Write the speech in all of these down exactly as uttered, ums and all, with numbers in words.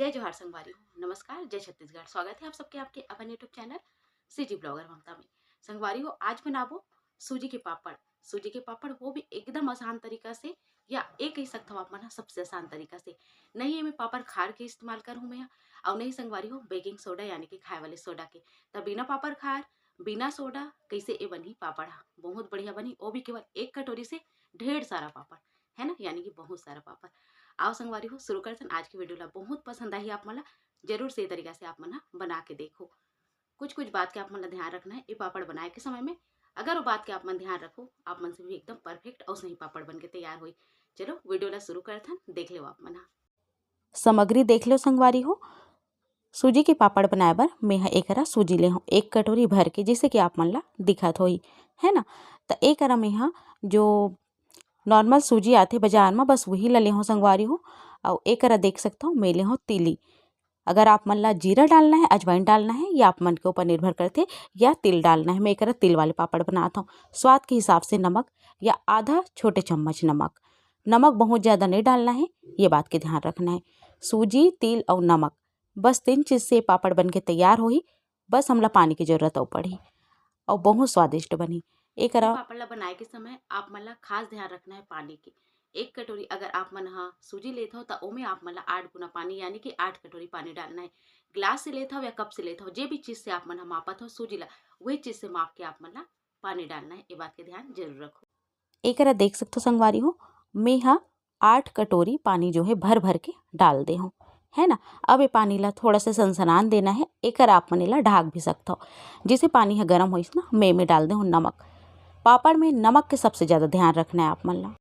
जय जोहार संगवारी हो, नमस्कार, जय छत्तीसगढ़। स्वागत है आप सबके आपके अपन YouTube चैनल सीजी ब्लॉगर ममता में। संगवारी हो, आज बनाबो सूजी के पापड़। सूजी के पापड़ वो भी एकदम आसान तरीका से, या ये कह सकत हो आप मन ह सबसे आसान तरीका से। नहीं एमे पापड़ खार के इस्तेमाल करहूँ मैं ह, अउ नहीं संगवारी हो बेकिंग सोडा यानी कि खाए वाले सोडा के। त बिना पापड़ खार, बिना सोडा कैसे ए बनही पापड़ ह? बहुत बढ़िया बनही, वो भी केवल एक कटोरी से ढेर सारा पापड़, है ना, यानी कि बहुत सारा पापड़। आओ संगवारी हो, शुरू करथन आज की वीडियो ला। बहुत पसंद आही आप मन ला, जरूर से ये तरीका से आप मन ह बना के देखो। कुछ कुछ बात के आप मन ला ध्यान रखना है ये पापड़ बनाए के समय में। अगर वो बात के आप मन ध्यान रखो, आप मन से भी एकदम परफेक्ट और सही पापड़ बन के तैयार होई। चलो वीडियो ला शुरू करथन, देख लो आप मन ह। सामग्री देख लो संगवारी हो, सूजी के पापड़ बनाए बर मेंह एकरा सूजी ले हूँ एक कटोरी भर के, जैसे कि आप मन ला दिखत होही, है ना। त एकरा मेंह जो नॉर्मल सूजी आथे बाजार में, बस वही ला ले हूँ संगवारी हो। अउ एकरा देख सकत हो, मैं ले हूँ तिली। अगर आप मन ला जीरा डालना है, अजवाइन डालना है, या आप मन के ऊपर निर्भर करथे, या तिल डालना है। मैं एकरा तिल वाले पापड़ बनात हूँ। स्वाद के हिसाब से नमक या आधा छोटे चम्मच नमक। नमक बहुत ज़्यादा नहीं डालना है, ये बात के ध्यान रखना है। सूजी, तिल और नमक, बस तीन चीज़ से पापड़ बन के तैयार होही। बस हमला पानी की जरूरत अउ पड़ही, और बहुत स्वादिष्ट बनही। एकरा पापड़ ला बनाए के समय आप मन ला खास ध्यान रखना है पानी के। एक कटोरी अगर आप मन ह सूजी लेत हो, त ओमे आप मन ला आठ गुना पानी, यानी कि आठ कटोरी पानी डालना है। ग्लास से लेत हो या कप से लेत हो, जे भी चीज़ से आप मन ह मापत हो सूजी ला, वही चीज़ से माप के आप मन ला पानी डालना है। ये बात के ध्यान जरूर रखो। एकरा देख सकत हो संगवारी हो, मैं ह आठ कटोरी पानी जो है भर भर के डाल दे हूँ, है ना। अब ये पानी ला थोड़ा सा सनसनान देना है। एकर आप मन एला ढाक भी सकत हो, जिसे पानी ह गरम होइस ना, मैं में डाल दे हूँ नमक। पापड़ में नमक के सबसे ज़्यादा ध्यान रखना है आप मन ला।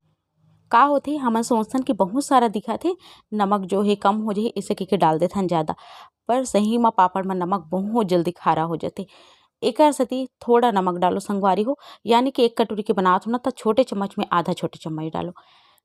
का होथे, हमन सोचथन कि बहुत सारा दिखत हे, नमक जो है कम हो जाही, इसे कहिके डाल देथन ज़्यादा, पर सही म पापड़ म नमक बहुत जल्दी खारा हो जाथे। एकर सेती थोड़ा नमक डालो संगवारी हो, यानी कि एक कटोरी के बनात हो ना, त छोटे चम्मच में आधा छोटे चम्मच डालो।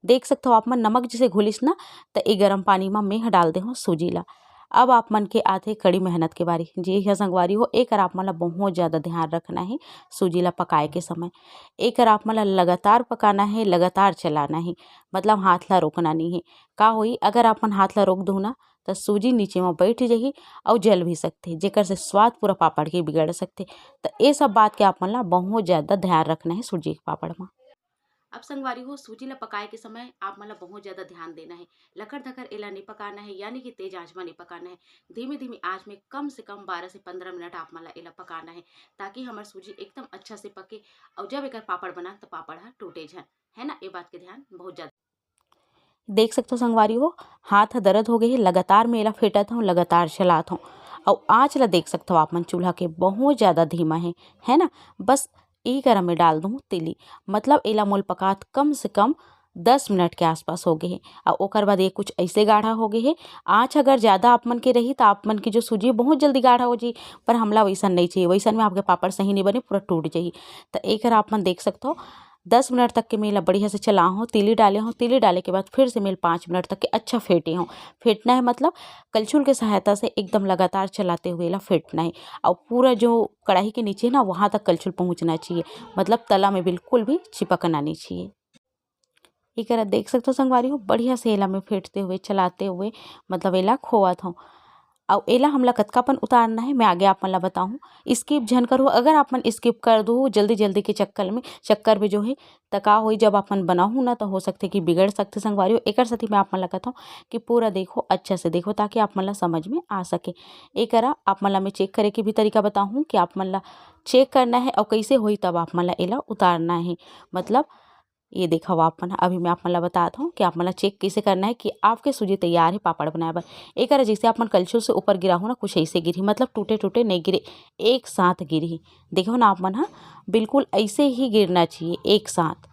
देख सकत हो आप मन, नमक जैसे घुलिस ना, त ए गरम पानी म मेंह डाल दे हूँ सूजी ला। अब आप मन के आथे कड़ी मेहनत के बारी। जी हाँ संगवारी हो, एकर आप मन ला बहुत ज़्यादा ध्यान रखना है सूजी ला पकाए के समय। एकर आप मन ला लगातार पकाना है, लगातार चलाना है, मतलब हाथ ला रोकना नहीं है। का होई, अगर आप मन हाथ ला रोक दो ना, त सूजी नीचे म बैठ जाही अउ जल भी सकथे, जेकर से स्वाद पूरा पापड़ के बिगड़ सकथे। त ए सब बात के आप मन ला बहुत ज़्यादा ध्यान रखना है सूजी के पापड़ म। अब संगवारी हो, सूजी ला पकाए के समय आप मन ला बहुत ज़्यादा ध्यान देना है। लकर धकर एला नहीं पकाना है, यानी कि तेज आंच म नहीं पकाना है। धीमी धीमी आंच में कम से कम बारह से पंद्रह मिनट आप मन ला एला पकाना है, ताकि हमर सूजी एकदम अच्छा से पके, और जब एकर पापड़ बना त पापड़ ह टूटे झन, है ना। ये बात के ध्यान बहुत ज़्यादा। देख सकत हो संगवारी हो, हाथ ह दर्द हो गए हे, लगातार में एला फेंटत हूँ, लगातार चलात हूँ। अउ आँच ला देख सकत हो आप मन, चूल्हा के बहुत ज़्यादा धीमा है, है ना। बस यही करा में डाल दूँ तिली, मतलब एला मोल पकात कम से कम दस मिनट के आसपास हो गए हे। अउ ओकर बाद ये कुछ ऐसे गाढ़ा हो गए हे। आँच अगर ज़्यादा आप मन के रही, त आप मन की जो सूजी बहुत जल्दी गाढ़ा हो जाही, पर हमला वैसन नहीं चाहिए। वैसन में आपके पापड़ सही नहीं बने, पूरा टूट जाही। त एकर आप मन देख सकत हो, दस मिनट तक के मैं एला बढ़िया से चला हूँ, तिली डाले हूँ। तिली डाले के बाद फिर से मैं पाँच मिनट तक के अच्छा फेंटे हूँ। फेंटना है मतलब कलछुल के सहायता से एकदम लगातार चलाते हुए एला फेंटना है, और पूरा जो कढ़ाई के नीचे ना, वहाँ तक कलछुल पहुँचना चाहिए, मतलब तला में बिल्कुल भी चिपकना नहीं चाहिए। एकरा देख सकत हो संगवारी हो, बढ़िया से एला मैं फेंटते हुए, चलाते हुए, मतलब एला खोवत हूँ। अउ एला हमला कतका पन उतारना है, मैं आगे आप मन ला बताहूँ। स्किप झन करो, अगर आप मन स्किप कर दो जल्दी जल्दी के चक्कर में, चक्कर में जो है, त का होई, जब आप मन बनाहू ना, त हो सकथे कि बिगड़ सकथे संगवारी हो। एकर सेती मैं आप मन ला कहत हूँ कि पूरा देखो, अच्छा से देखो, ताकि आप मन ला समझ में आ सके। एकरा आप मन ला मैं चेक करे के भी तरीका बताहूँ कि आप मन ला चेक करना है और कैसे होई, तब आप मन ला एला उतारना है। मतलब ये देखो आप मन, अभी मैं आप मन ला बतात हूँ कि आप मन ला चेक कैसे करना है कि आपके सूजी तैयार है पापड़ बनाए बर। एकर जैसे आप मन कलछुल से ऊपर गिराहू ना, कुछ ऐसे गिरही, मतलब टूटे टूटे नहीं गिरे, एक साथ गिरही। देखो ना आप मन, हाँ, बिल्कुल ऐसे ही गिरना चाहिए एक साथ,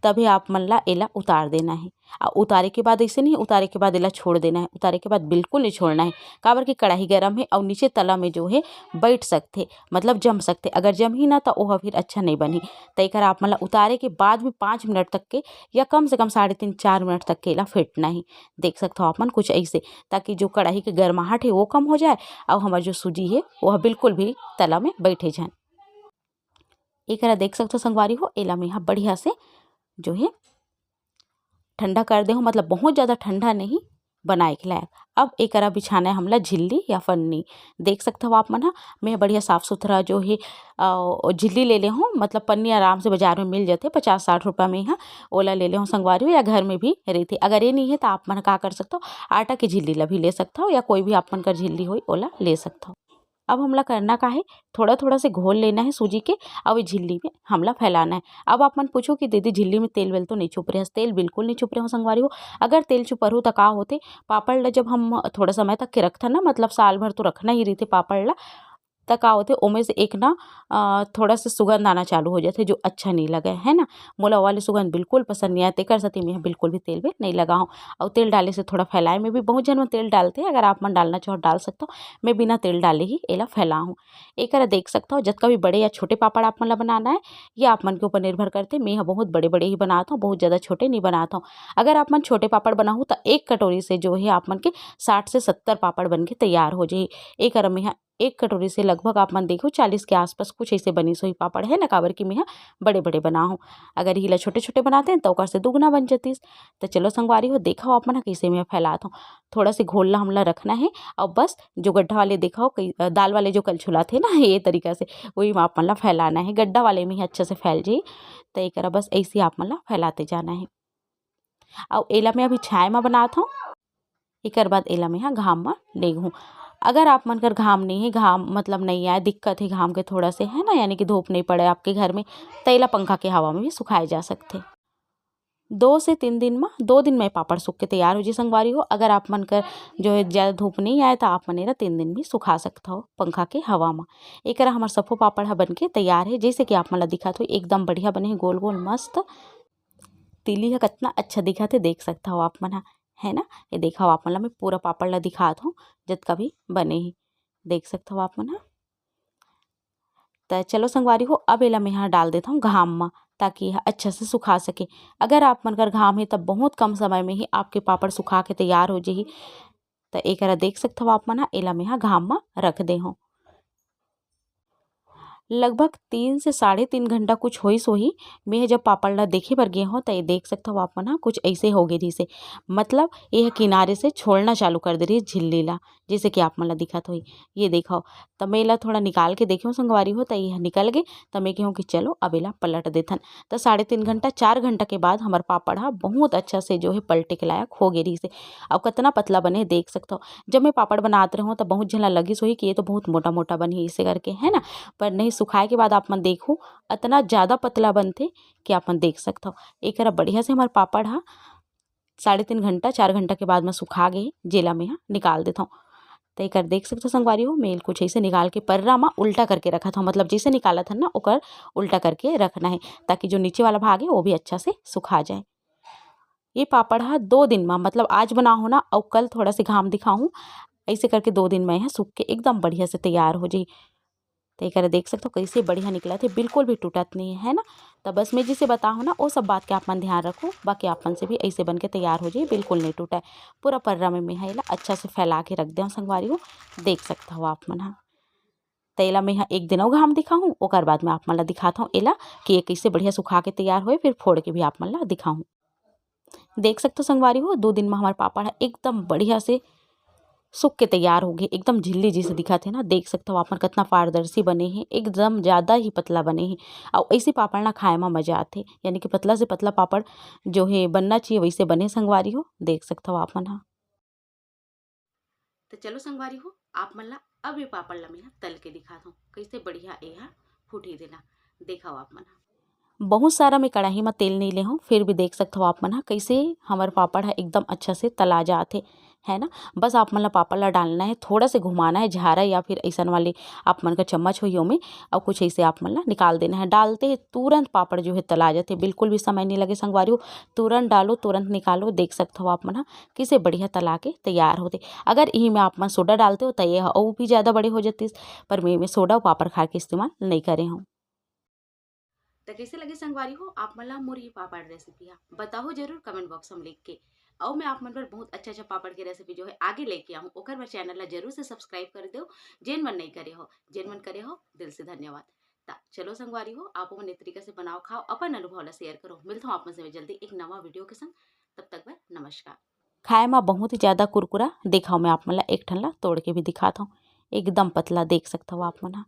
तभी आप मन ला एला उतार देना है। और उतारे के बाद ऐसे नहीं, उतारे के बाद एला छोड़ देना है, उतारे के बाद बिल्कुल नहीं छोड़ना है, काबर कि कढ़ाई गरम है और नीचे तला में जो है बैठ सकथे, मतलब जम सकथे। अगर जमही ना, त ओह फिर अच्छा नहीं बनही। त एकर आप मन ला उतारे के बाद भी पाँच मिनट तक के या कम से कम साढ़े तीन चार मिनट तक के एला फेंटना ही। देख सकत हो आप मन कुछ ऐसे, ताकि जो कढ़ाई के गर्माहट है वो कम हो जाए और हमार जो सूजी है वो बिल्कुल भी तला में बैठे जाए। एकरा देख सकत हो संगवारी हो, एला मैं ह बढ़िया से जो है ठंडा कर दे हूँ, मतलब बहुत ज़्यादा ठंडा नहीं, बनाए के लायक। अब एकरा बिछाना है हमला झिल्ली या पन्नी। देख सकत हव आप मन ह, मैं बढ़िया साफ सुथरा जो है अ, झिल्ली ले ले हूँ, मतलब पन्नी आराम से बाजार में मिल जाथे पचास साठ रुपया में ह, ओला ले ले हूँ संगवारी हो, या घर में भी रहिथे। अगर ये नहीं है तो आप मन का कर सकत हो, आटा की झिल्ली ला भी ले सकत हो, या कोई भी आप मन कर झिल्ली होई ओला ले सकत हो। अब हमला करना का है, थोड़ा थोड़ा से घोल लेना है सूजी के, अब ये झिल्ली में हमला फैलाना है। अब आप मन पूछो कि दीदी झिल्ली में तेल वेल तो नहीं छुप रहे, तेल बिल्कुल नहीं छुप रहे हो संगवारी हो। अगर तेल छुपरहू तो का होथे, पापड़ ला जब हम थोड़ा समय तक के रखथन ना, मतलब साल भर तो रखना ही रहिथे पापड़ ला, त का होथे ओमे से एक ना अ, थोड़ा सा सुगंध आना चालू हो जाथे जो अच्छा नहीं लगे है ना। मोला वाली सुगंध बिल्कुल पसंद नहीं आए, तेकर सेती मैं बिल्कुल भी तेल वेल नहीं लगा हूँ। और तेल डाले से थोड़ा फैलाए में भी बहुत झन मन तेल डालथे, अगर आप मन डालना चाहो डाल सकते हो। मैं बिना तेल डाले ही एला फैला हूँ। एकरा देख सकता हो, जतका भी बड़े या छोटे पापड़ आप मन ला बनाना है, ये आप मन के ऊपर निर्भर करथे। मैं ह बहुत बड़े बड़े ही बनात हूँ, बहुत ज़्यादा छोटे नहीं बनात हूँ। अगर आप मन छोटे पापड़ बनाहू तो एक कटोरी से जो है आप मन के साठ से सत्तर पापड़ बन के तैयार हो जाही। एकरा मैं ह एक कटोरी से लगभग आप मन देखो चालीस के आसपास कुछ ऐसे बनिस होही पापड़ है ना, काबर कि मैं ह बड़े बड़े बनाहूँ। अगर इला छोटे छोटे बनाते हैं तो ओकर से दुगुना बन जतिस। तो चलो संगवारी हो, देखो आप मन ह कैसे मैं फैलात हूँ। थोड़ा से घोल ला हमला रखना है। और बस जो गड्ढा वाले देखो कई- अ, दाल वाले जो कलछुला थे ना ये तरीका से, वही में आप मन ला फैलाना है। गड्ढा वाले में ही अच्छा से फैल जाई। तो एकरा बस ऐसे आप मन ला फैलाते जाना है। और एला मैं अभी छाया में बनात हूँ। एकर बाद एला मैं ह घाम म लेगहूँ। अगर आप मन कर घाम नहीं है, घाम मतलब नहीं आए, दिक्कत है घाम के थोड़ा से है ना, यानी कि धूप नहीं पड़े आपके घर में, तो एला पंखा के हवा में भी सुखाए जा सकथे। दो से तीन दिन म, दो दिन में पापड़ सूख के तैयार हो जी संगवारी हो। अगर आप मन कर जो है ज़्यादा धूप नहीं आए तो आप मन एला तीन दिन भी सुखा सकत हो पंखा के हवा म। एकरा हमर सफो पापड़ ह बन के तैयार है, जैसे कि आप मन ला दिखत हो एकदम बढ़िया बने है, गोल गोल मस्त। तिली ह कतना अच्छा दिखत हे, देख सकत हव आप मन ह, है ना। ये देखव आप मन ला मैं पूरा पापड़ ला दिखात हूँ, जतका भी बने हे, देख सकत हव आप मन ह। त चलो संगवारी हो, अब एला मैं ह डाल देत हूँ घाम म, ताकि यह अच्छा से सुखा सके। अगर आप मन कर घाम हे, तब बहुत कम समय में ही आपके पापड़ सुखा के तैयार हो जाही। त एकरा देख सकत हव आप मन ह, एला मैं ह घाम म रख दे हूँ। लगभग तीन से साढ़े तीन घंटा कुछ होइस होही। मैं जब पापड़ ला देखे बर गे हूँ, त ये देख सकत हव आप मन ह, कुछ ऐसे हो गे रहिस हे। मतलब, ये किनारे से छोड़ना चालू कर दे रहिस झिल्ली ला, जैसे कि आप मन ला दिखत होही। ये देखव, त मैं एला थोड़ा निकाल के देखे हूँ संगवारी हो, त ये निकल गे, त मैं कहे हूँ कि चलो, अब एला पलट देथन। त साढ़े तीन घंटा, चार घंटा के बाद हमर पापड़ ह बहुत अच्छा से जो है पलटे के लायक हो गे रहिस हे। अउ कतना पतला बने हे, देख सकत हव। जब मैं पापड़ बनात रहूँ, त बहुत झन ला लगिस होही कि ये तो बहुत मोटा-मोटा बनही, इसे करके, है ना? पर नहीं, सुखाए के बाद आप मन देखहू, अतना ज़्यादा पतला बनथे कि आप मन देख सकत हव। एकरा बढ़िया से हमर पापड़ ह साढ़े तीन घंटा, चार घंटा के बाद म सुखा गे हे, जेला मैं ह निकाल देथव। त एकर देख सकत हव संगवारी हो, मैं कुछ ऐसे निकाल के पर्रा म उल्टा करके रखत हव, मतलब जैसे निकालत हन ना, ओकर उल्टा करके रखना हे, ताकि जो नीचे वाला भाग हे, वो भी अच्छा से सुखा जाए। ये पापड़ ह दो दिन म, मतलब आज बनाहूँ ना, अउ कल थोड़ा से घाम दिखाहूँ, ऐसे करके दो दिन म यह सूख के एकदम बढ़िया से तैयार हो जाही। त एकरा देख सकत हव, कैसे बढ़िया निकलत हे, बिल्कुल भी टूटत नहीं है, है ना। त बस मैं जिसे बताहूँ ना, वो सब बात के आप मन ध्यान रखो, बाकी आप मन से भी ऐसे बन के तैयार हो जाही, बिल्कुल नहीं टूटे। पूरा पर्रा में मैं ह एला अच्छा से फैला के रख देव संगवारी हो, देख सकत हव आप मन ह। त एला मैं ह एक दिन अउ घाम दिखाहूँ, ओकर बाद में आप मन ला दिखात हव एला कि ये कैसे बढ़िया सुखा के तैयार होए, फिर फोड़ के भी आप मन ला दिखाहूँ। देख सकत हव संगवारी हो, दो दिन म हमर पापड़ ह एकदम बढ़िया से सूख के तैयार हो गे, एकदम झिल्ली जैसे दिखत हे ना। देख सकत हव आप मन कतना पारदर्शी बने हे, एकदम ज़्यादा ही पतला बने हे। अउ ऐसे पापड़ ना खाए म मज़ा आथे, यानी कि पतला से पतला पापड़ जो हे बनना चाहिए, वैसे बने संगवारी हो, देख सकत हव आप मन ह। त चलो संगवारी हो, आप मन ला अब ये पापड़ ला मैं ह तल के दिखात हव, कैसे बढ़िया ये ह फूटही तेला। देखव आप मन ह। बहुत सारा मैं कढ़ाई म तेल नहीं ले हव, फिर भी देख सकत हव आप मन ह, कैसे हमर पापड़ ह एकदम अच्छा से तला जात हे, है ना। बस आप मन ला पापड़ ला डालना हे, थोड़ा से घुमाना हे झारा या फिर ऐसन वाले आप मन का चम्मच होही ओमे, अउ कुछ ऐसे आप मन ला निकाल देना हे। डालते ही तुरंत पापड़ जो है तला जाथे, बिल्कुल भी समय नहीं लगे संगवारी हो, तुरंत डालो, तुरंत निकालो। देख सकत हव आप मन ह, किसे बढ़िया तला के तैयार होथे। अगर इही में आप मन सोडा डालते हो, त ये ह अउ भी ज़्यादा बड़े हो जतिस, पर मैं, मैं सोडा अउ पापड़ खार के इस्तेमाल नहीं करे हव। त कैसे लगे संगवारी हो आप मन ला मोर ये पापड़ रेसिपी ह? बताओ जरूर कमेंट बॉक्स में लिख के। अउ मैं आप मन बर बहुत अच्छा अच्छा पापड़ के रेसिपी जो है आगे लेके आऊँ, ओकर बर चैनल ला जरूर से सब्सक्राइब कर दो, जेन मन नहीं करे हो। जेन मन करे हो, दिल से धन्यवाद। त चलो संगवारी हो, आप मन ए तरीका से बनाओ, खाओ, अपन अनुभव ला शेयर करो। मिलत हूँ आप मन से मैं जल्दी एक नवा वीडियो के संग। तब तक बर नमस्कार। खाए म बहुत ही ज्यादा कुरकुरा। देखव, मैं आप मन ला एक ठन ला तोड़ के भी दिखात हव, एकदम पतला, देख सकथव आप मन ह।